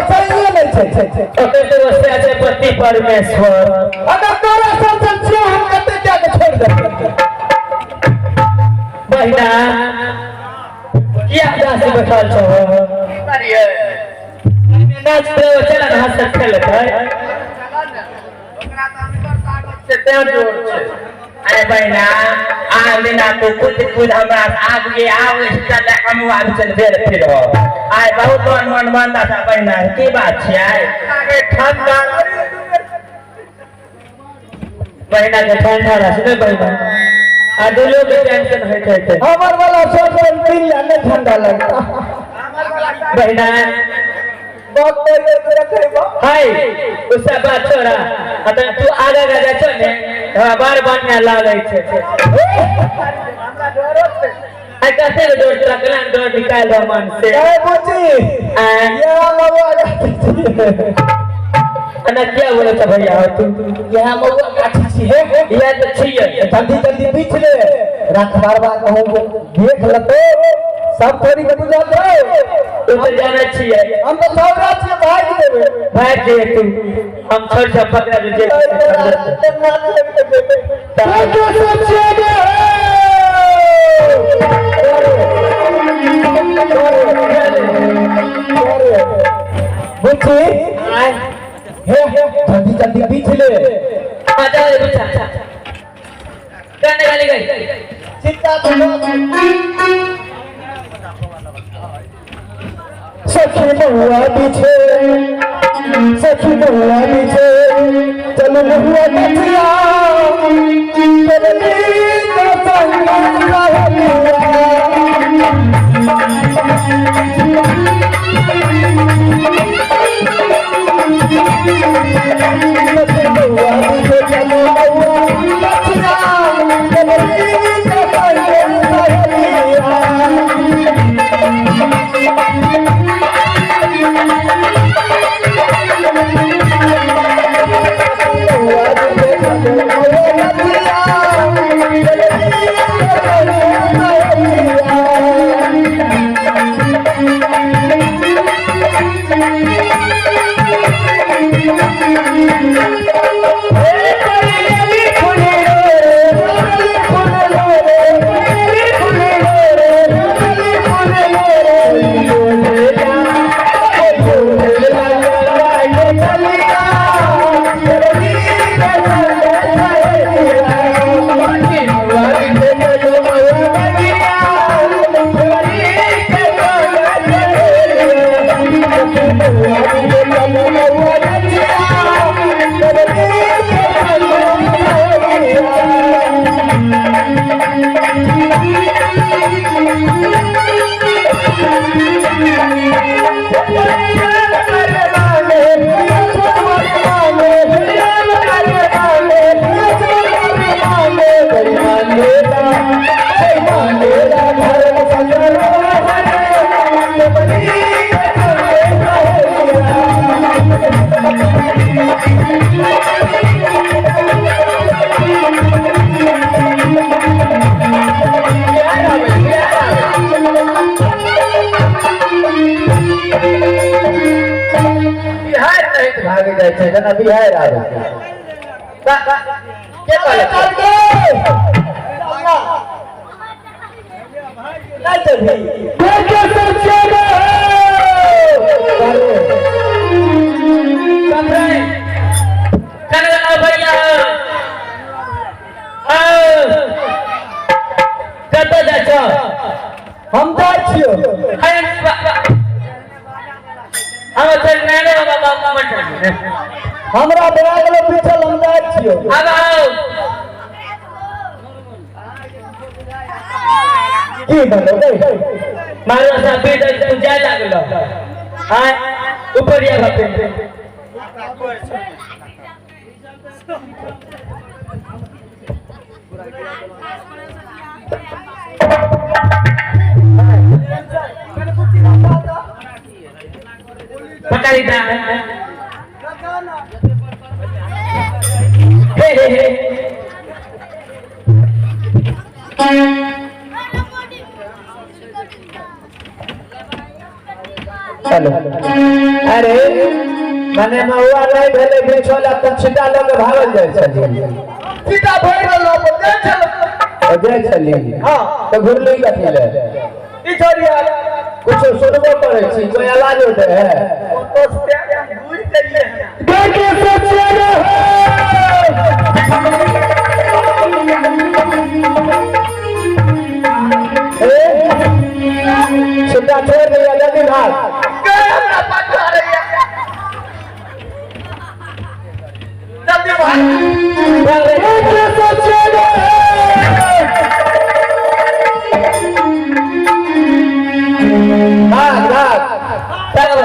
बचैये नहि छै। ओकर तो से छै पति परमेश्वर। अगर तोरा सब से छियौ हम कते क्या के छोड़ देबै। बहिना किया दास बैठल छौ? करिए नाच पे चल ना हंस खेलत है। ओकरा तऽ हुनकर ताकत छै तें जोर छै। अरे बहिना आग दिना तू कूद कूद हमरा आग ये आग चल हम आब चल बेर फिर हो आइ बहुत मन मन मानता था बहिना की बात छै आइ? आगे ठंडा बहिना के ठंडा रह सुने बहिना आ दुलो के टेंशन होइत होइत हमर वाला शर्ट पैंट पीन ले नहीं ठंडा लगता। बहिना बाप रे रखे बा। हाय उससे बात छोड़ा आ तन तू आगा गा जा ने हमरा बार बढ़िया लागै छै। हमरा डरो छै। आइ कते के डोर तोरा केना डोर निकालि दो मन से। ए बुची आ ये महुआ गाछी छियै। एना किया बोलै छ भैया हो तू? यह महुआ गाछी छियै। इएह तऽ छियै। जल्दी जल्दी बीछ ले रखबारवा कहूं देख लतो सब थोड़ी के बुझल जाओ। तू तऽ जानै छियै। हम तो छौड़ा छियै भागि देबै। भागि जइयै तू हम छोड़ सब पकड़ा जे बुच्ची हे जल्दी जल्दी बीछ ले। हाँ जा रे बुच्चा कहने वाली गई। चिंता तो सखी महुआ पीछे सखी महुआ पीछे चल महुआ कचिया बिहार नहीं तऽ भागि जाइ छै जेना बिहार आबै छै। के कहलक? नहीं चलबी। कहने वाला भैया आओ कतऽ जाइ छौ? हम जाइ छियौ। अरे हम चल नाने बाबा बाबा मत। हमरा बना गेलो पीछल हम जाइ छियौ। अब आओ की भेलो गै? मारो सा पीट तू जाय लागलो आय ऊपर या बापे। पकड़ी दा हे हे हे हेलो। अरे मने महुआ नहीं भेले बिछो ला तो छिटा लऽ के भागल जाइ छली। सीता भरि रहलो पर जाइ छल। ओ जाइ छली? हाँ। तऽ घुरली कथी ले? ई छोड़िया। कुछो सुनबो करै छी, कोई आवाज उठे है? तो से घुरि गेलियै हन। के सोचे रहे। ए, छिटा छोड़ दिया, जल्दी भाग। गए हमरा पाछू आ रही है। जल्दी भाग। के सोचे रहे। भाग भाग चल।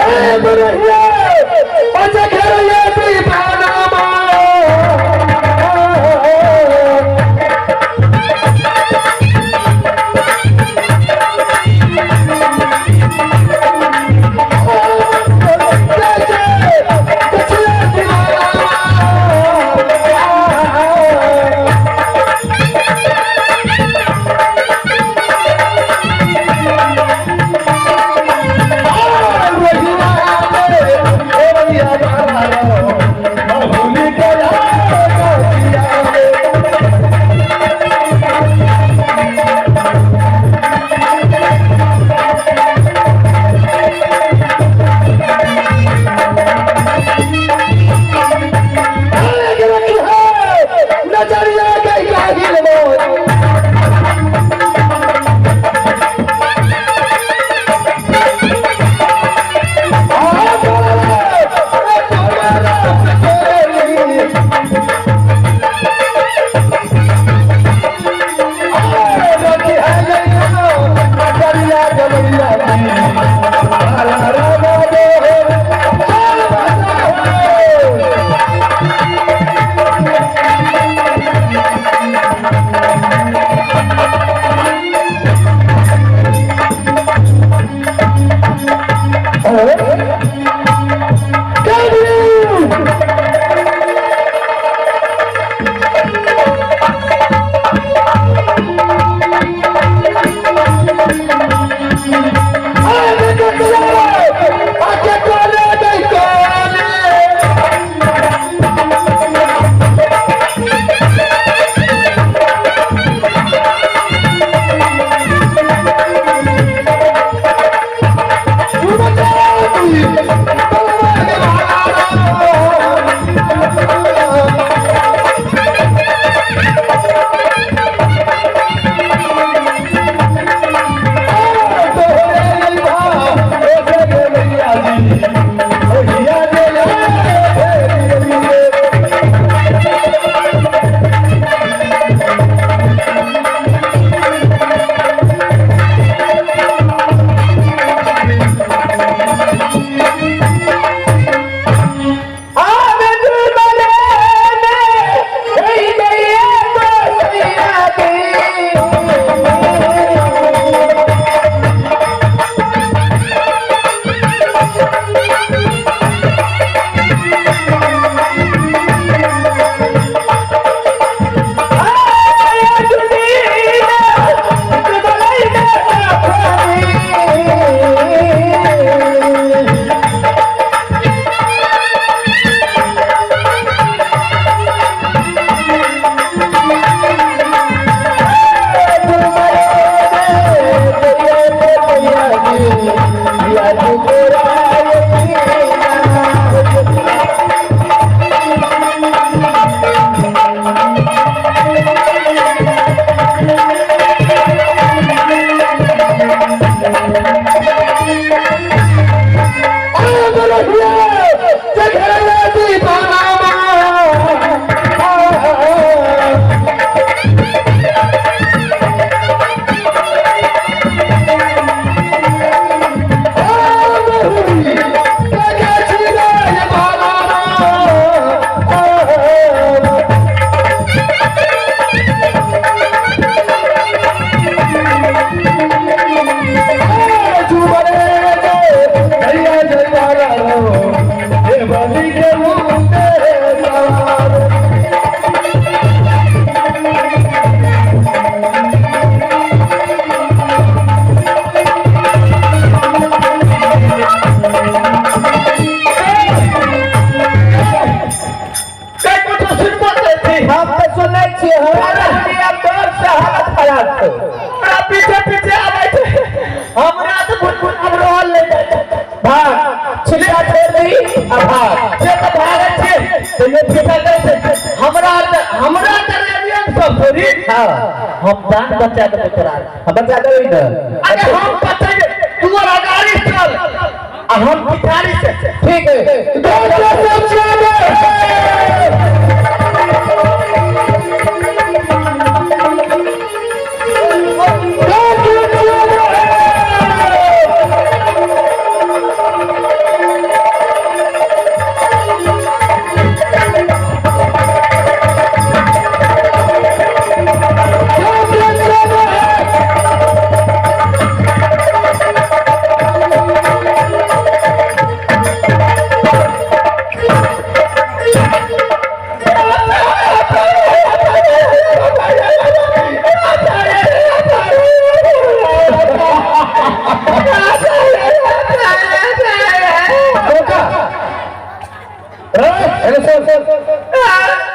ए बुढ़िया, बच्चे खेलिए दीवाना। नजरिया के काहिल मोर। थोड़ी। हाँ, हम जान बचा देबो तोरा, हम बचा देबै ने। अरे हम बचेंगे, तू और अगाड़ी चल आ हम पिछाड़ी से। ठीक है।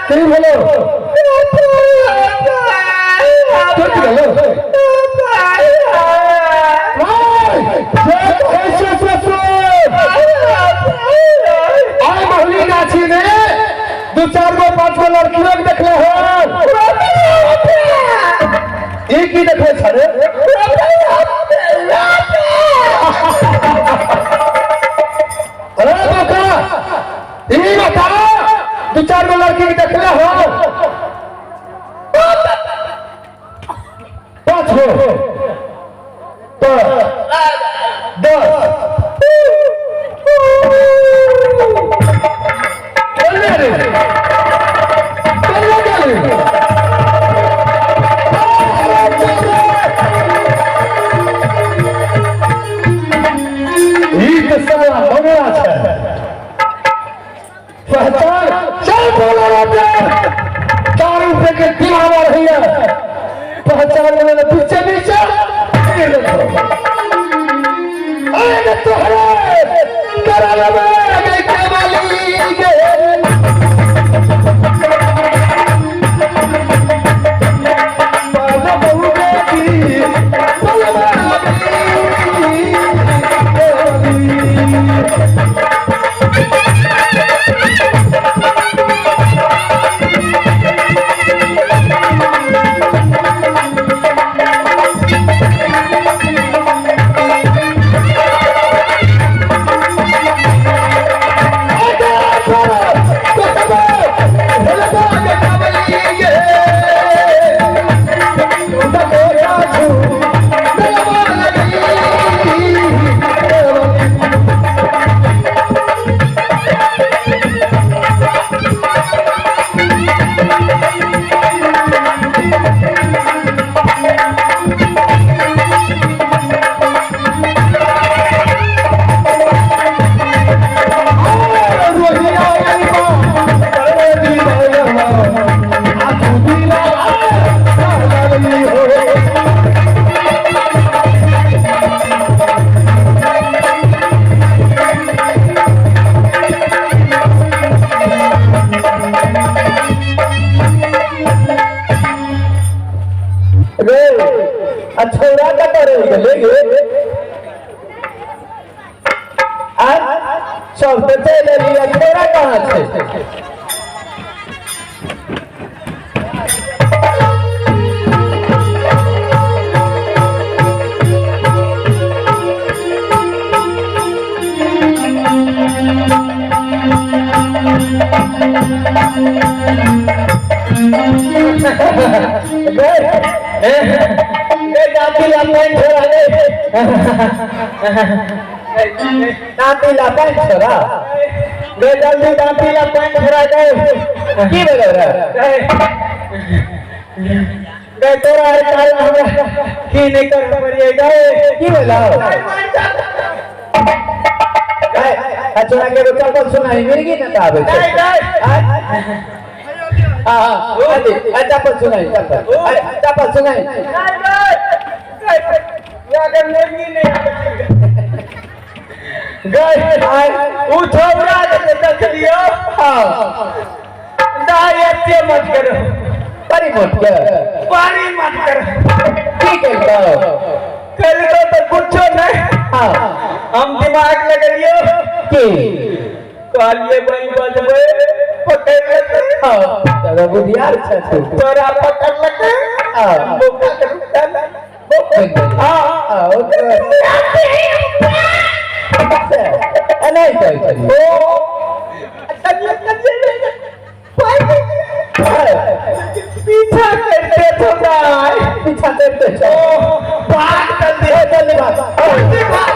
की भेलो? तोर की भेलो? आइ महुली गाछी में दू चार गो पांच गो लड़कियों के देखले हन। ई की देखले छ रे? अरे बोका, ई बता, दू चार गो लड़की के देखले हो? पांच गो तो 10। चल रे, चल चल। ई तो साला बंगला छै। पहचान चल बोला रे, 4 रुपए के दिलावा रही है। पहचान लेने पीछे पीछे फिर देखो। अरे तोहरे करा लेबे गे कमली गे। पाल बहु बेटी पलवा रे अछौरा कतऽ रहि गेलै गे? आ सब तऽ चलि एलियै, अछौरा कहाँ छै? गे गे दाँती ला पानि छोड़ा गे, दाँती ला पानि छोड़ा गे, जल्दी दाँती ला पानि छोड़ा गे। की भेलै रे? गे तोरा आर कारण हमरा की नहीं कर पड़िए गे। की भेलौ? छोड़ा के एगो चप्पल सुनाही, मिर्गी ने आबै छै। हाँ हाँ, चप्पल सुनाही, चप्पल चप्पल सुनाही। गए उ छौरा के देखलियो। हाँ, दाई एते मत करो, बड़ी मोट के पानी मत करो। की केलकौ? कल तो कुछो नहीं। हाँ, हम दिमाग लगलियो की कहलिए बही बजबै। पकड़ लेते। हाँ, दादा बुधियार छै तू। तोरा पकड़लकै। हाँ। बोका के रुकल। हाँ हाँ, ओ तो से एनाही कहै छलियै। ओ कनिए कनिए पीछा करते तो जाए। पीछा करते ओ छौ। भाग जल्दी। ए, जल्दी भाग। जल्दी भाग।